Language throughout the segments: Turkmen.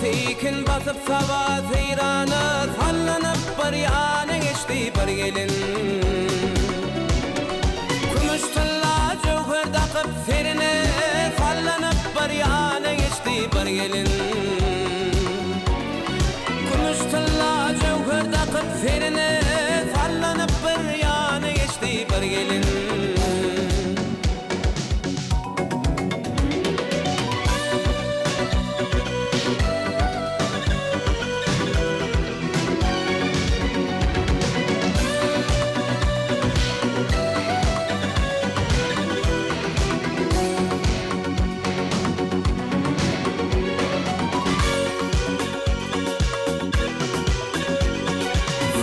Seýkin basyp saba seýrana, Sallanyp bir ýana geçdi bir gelin. Kümüş tylla jöwher dakyp serine, Sallanyp bir ýana geçdi bir gelin. Kümüş tylla jöwher dakyp serine, Sallanyp bir ýana geçdi bir gelin.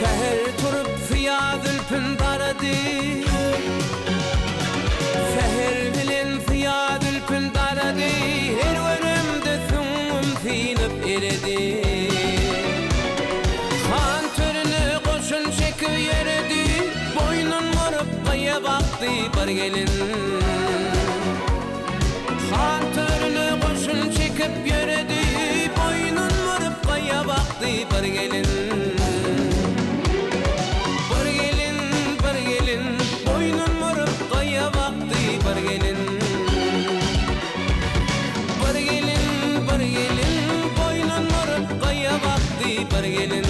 Säher turup syýa zülpün darady. Säher bilen syýa zülpün darady, Her göremde süňňüm synyp eredi. Han törüne goşun çekip ýöredi, Boýnun burup gaýa bakdy bir gelin. Han törüne goşun çekip ýöredi, Boýnun burup gaýa bakdy bir gelin. Bir gelin, bir gelin, boýnun burup gaýa bakdy bir gelin. Bir gelin, bir gelin, boýnun burup gaýa bakdy bir gelin.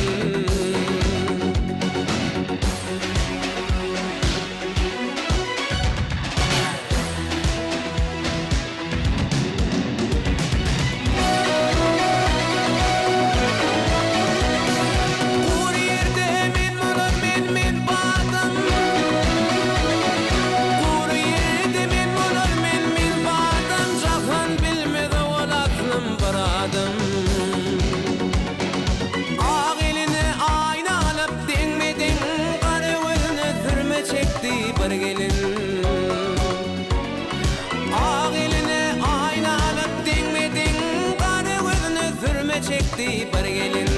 Gury ýerde men bolar men men badam Gury ýerde men bolar men men badam Jahan bilmez owal aslym bir adam Ak eline aýna alyp deňme-deň Gara gözüne sürme çekdi bir gelin. Ak eline aýna alyp deňme-deň, Gara gözüne sürme çekdi bir gelin.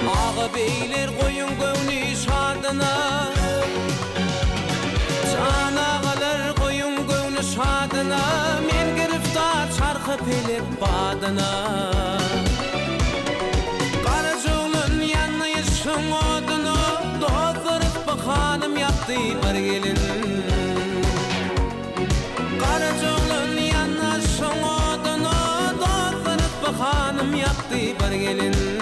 Aga beýler goýuň göwni şadyna Jan agalar goýuň göwni şadyna Men giriftar çarhy pelek badyna Garajaoglan ýandy yşgyň oduna Dostlar yspyhanym ýakdy bir gelin. Garajaoglan ýanna şoň oduna, Dostlar Yspyhanym ýakdy bir gelin.